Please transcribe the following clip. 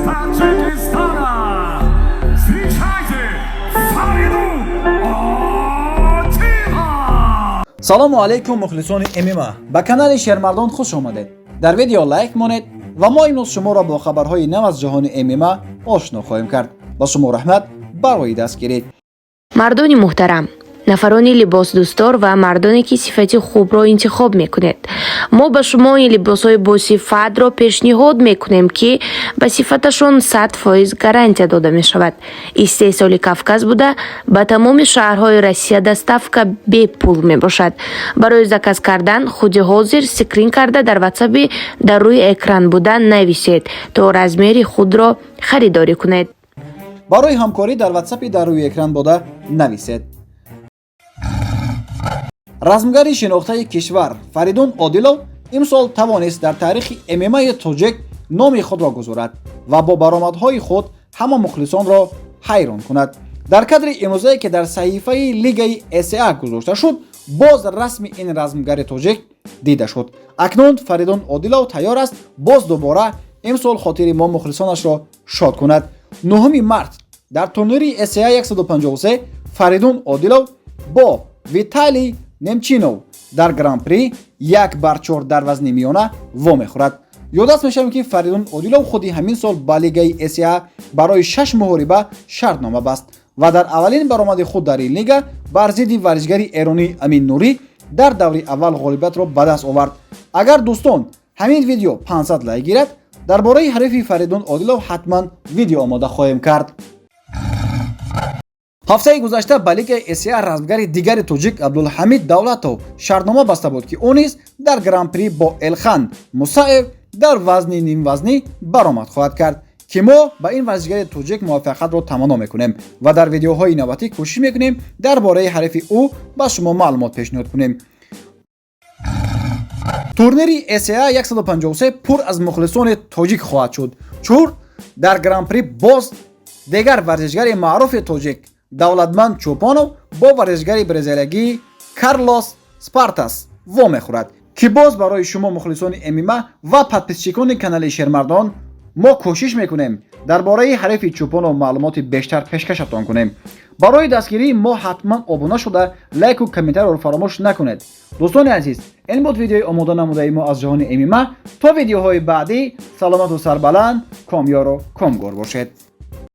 Таджикистана. Встречайте, Фаридун Одилов! Салому алайкум, мухлисони ММА! Ба канали Шермардон хуш омадед. Дар видео лайк монед ва мо имрӯз шуморо бо хабарҳои нав аз ҷаҳони ММА ошно хоҳем кард. Ба шумо раҳмат барои дастгирӣ. Мардони муҳтарам, нафарони либосдӯстдор ва мардоне, ки сифати хубро интихоб мекунед, мо ба шумо ин либосҳои босифатро пешниҳод мекунем, ки ба сифаташон 100% гарантия дода мешавад. Истеҳсоли Кавказ буда, ба тамоми шаҳрҳои Россия доставка бепул мебошад. Барои заказ кардан худи ҳозир скрин карда, дар ватсаби дар рӯи экран буда нависед, то размери худро харидорӣ кунед. Барои ҳамкорӣ дар ватсапи дар рӯи экран буда нависед. Размгари шинохтаи кишвар Фаридун Одилов имсол тавонист дар таърихи ММАи тоҷик номи худро гузорад ва бо баромадҳои худ ҳама мухлисонро ҳайрон кунад. Дар кадри имрӯзае, ки дар саҳифаи лигаи СА гузошта шуд, боз расми ин размгари тоҷик дида шуд. Акнун Фаридун Одилов тайёр аст, боз дубора имсол хотири мо мухлисонашро шод кунад. 9 март дар турнири СА 153 Фаридун Одилов бо Виталий Немчинов дар Гран-при 1 бар 4 дар вазни миёна вомехӯрад. Ёддаст мешавем, ки Фаридун Одилов худи ҳамин сол ба лигаи СА барои шаш муҳориба шартнома баст ва дар аввалин баромади худ дар ин лига бар зидди варзишгари эронӣ Амин Нурӣ дар даври аввал ғолибиятро ба даст овард. Агар, дӯстон, ҳамин видео 500 лайк гирад, дар бораи ҳарифи Фаридун Одилов ҳатман видео омода хоҳем кард. Ҳафтаи гузашта ба лигаи СА размгари дигари тоҷик Абдулҳамид Давлатов шартнома баста буд, ки ӯ низ дар Гран-при бо Элхан Мусаев дар вазни нимвазнӣ баромад хоҳад кард, ки мо ба ин варзишгари тоҷик муваффақиятро таманно мекунем ва дар видеоҳои навбатӣ кӯшиш мекунем, дар бораи ҳарифи ӯ ба шумо маълумот пешниҳод кунем. Турнири СА 153 пур аз мухлисони тоҷик хоҳад шуд, чун дар Гран-при боз дигар варзишгари маъруфи тоҷик Давлатманд Чӯпонов бо варзишгари бразилиягии Карлос Спартас вомехӯрад, ки боз барои шумо, мухлисони ММА ва подписчикони канали Шермардон, мо кӯшиш мекунем, дар бораи ҳарифи Чӯпонов маълумоти бештар пешкашатон кунем. Барои дастгирии мо ҳатман обуна шуда, лайку комментарияро фаромӯш накунед. Дӯстони азиз, ин буд видеои омода намудаи мо аз ҷаҳони ММА. То видеоҳои баъдӣ саломату сарбаланд, комёру комгор бошед.